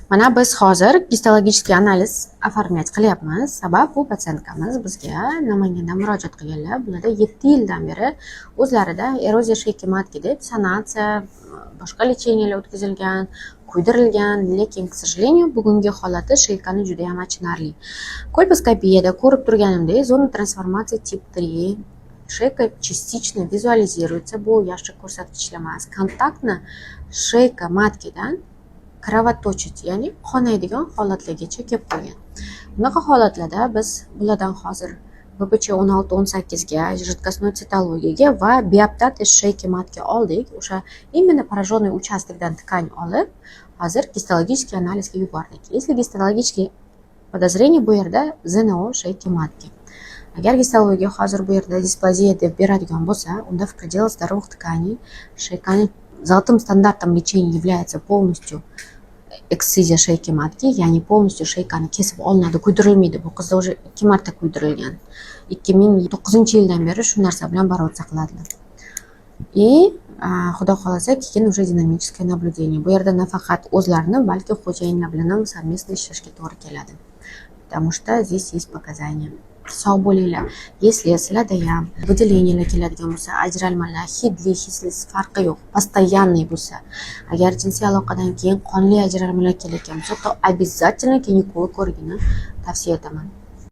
Mana biz hozir гистологический анализ оформлять qilyapmiz. Sabab, bu пациентка miz bizga Namangandan murojaat qilganlar. Bularda 7 yildan beri o'zlarida eroziya шейки матки deb sanatsiya, boshqa лечения lar o'tkazilgan, kuydirilgan, lekin, к сожалению, bugungi holati шейка ni juda ham achinarli. Kольпоскопияda ko'rib turganimdek, зона трансформации тип 3, шейка частично визуализируется, bu yaxshi ko'rsatkichlar emas. Контактно шейка матки dan кровоточить, ya'ni qonaydigan holatlargacha kelib qolgan. Bunaqa holatlarda biz bulardan hozir ВПЧ 16-18ga, жидкостной цитология ga va биоптат из шейки матки oldik. O'sha именно пораженный участок dan ткань olib, hozir гистологический анализ ga yubordik. Если гистологический подозрение, bu yerda ЗНО шейки матки. Agar gistologiya hozir bu yerda displaziya deb beradigan bo'lsa, unda в пределах здоровых тканей шейка ni золотым стандартом лечения является полностью эксцизия шейки матки, ya'ni полностью шейка ni kesib olinadi, kuydirilmaydi. Bu qizda уже ikki marta kuydirilgan. 2009-yildan beri shu narsa bilan бороться qiladilar. И xudo xohlasa, keyin уже динамическое наблюдение. Bu yerda nafaqat o'zlarini, balki xo'jayinlar bilan ham совместно ishlashga to'g'ri keladi. Потому что здесь есть показания. Sog' bo'linglar. Если sizlarda ham выделения lar keladigan bo'lsa, ajralmalar, hidli, hidsiz farqi yo'q, постоянный bo'lsa, agar jinsiy aloqadan keyin qonli ajralmalar kelayotgan bo'lsa, то обязательно ginekolog ko'rigini tavsiya etaman.